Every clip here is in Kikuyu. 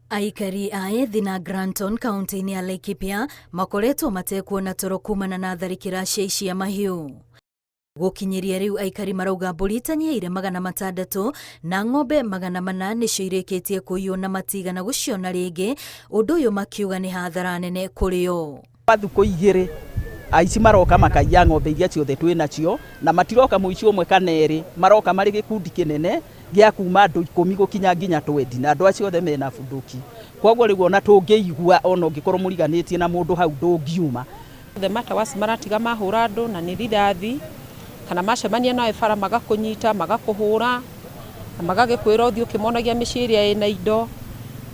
Aikari a Ethi na Granton kaunti-inĩ ya Laikipia makoretwo matekuona toro kumana na tharĩkĩra cia ici a mahiũ. Gũkinyĩria rĩu aikari marauga mbũri itanyihĩire 600 na ng'ombe 400 nĩcio irĩkĩtie kũiywo na matigana gũciona rĩngĩ, ũndũ ũyũ makiuga nĩ hathara nene kũrĩ o. Kwa thukũ igĩrĩ aici maroka makaiya ng'ombe iria ciothe twĩ nacio, na matiroka mũici ũmwe kana erĩ, maroka marĩ gĩkundi kĩnene gĩa kuma andũ 10 gũkinya nginya 20, na andũ acio othe mena bunduki. Koguo rĩu ona tũngĩigua ona ũngĩkorwo mũriganĩtie na mũndũ hau ndũngiuma. The matter worse maratiga mahũra andũ na nĩ rithathi, kana macemania nawe bara magakũnyita magakũhũra na magagĩkwĩra ũthiĩ ũkĩmonagia mĩciĩ ĩrĩa ĩna indo,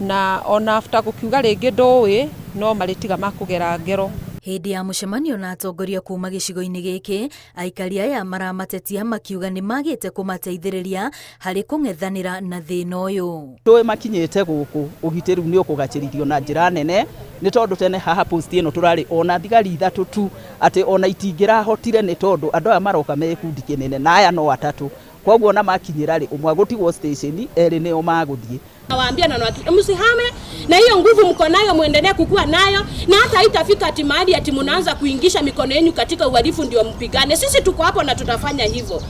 na ona after gũkiuga rĩngĩ ndũĩ no marĩtiga makũgera ngero. Hĩndĩ ya mũcemanio na atongoria kuma gĩcigo-inĩ gĩkĩ, aikari aya maramatetia makiuga nĩ magĩte kũmateithĩrĩria harĩ kũng'ethanĩra na thĩna ũyũ. Tũĩ makinyĩte gũkũ ũgitĩri nĩ ũkũgacĩrithio na njĩra nene, nĩ tondũ tene haha post ĩno tũrarĩ ona thigari ithatũ tu, atĩ ona itingĩrahotire nĩ tondũ andũ aya maroka me gĩkundi kĩnene na aya no atatũ. Koguo ona makinyĩra rĩ, ũmwe agũtigwo station, erĩ nĩo magũthiĩ. Nawaambia na nawaki, msihame na hiyo nguvu mko nayo, muendelee kukua nayo, na hata haitafika ati mahali ati mnaanza kuingisha mikono yenu katika uhalifu ndio mpigane. Sisi tuko hapo na tutafanya hivyo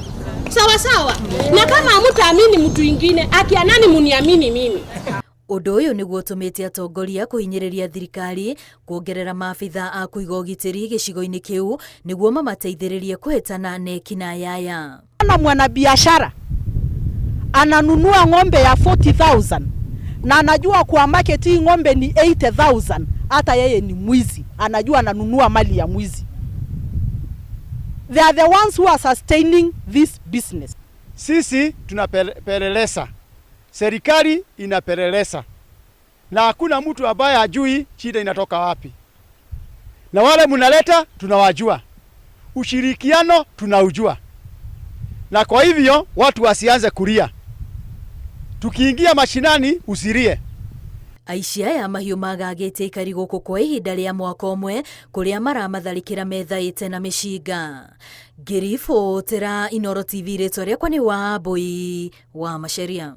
sawa sawa, na kama hamtaamini mtu ingine, akia nani muniamini mimi? Ũndũ ũyũ nĩguo ũtũmĩte atongoria kũhinyĩrĩria thirikari kuongerera maabitha a kũiga ũgitĩri gĩcigo-inĩ kĩu nĩguo mamateithĩrĩrie kũhĩtana na ekinaĩ aya. Na mwanabiashara ananunua ng'ombe ya 40,000 na anajua kwa market hii ng'ombe ni 80,000, hata yeye ni mwizi, anajua ananunua mali ya mwizi. They are the ones who are sustaining this business. Sisi tunapeleleza, serikali inapeleleza, na hakuna mtu ambaye ajui shida inatoka wapi, na wale mnaleta tunawajua, ushirikiano tunaujua, na kwa hivyo watu wasianze kulia. Tukiingia mashinani usilie. Aici aya mahiũ magagĩte aikari gũkũ kwa ihinda rĩa mwaka ũmwe kũrĩa maramatharĩkĩra methaĩte na mĩcinga. Ngĩribotera Inooro TV, rĩtwa rĩakwa nĩ Wambui wa Macharia.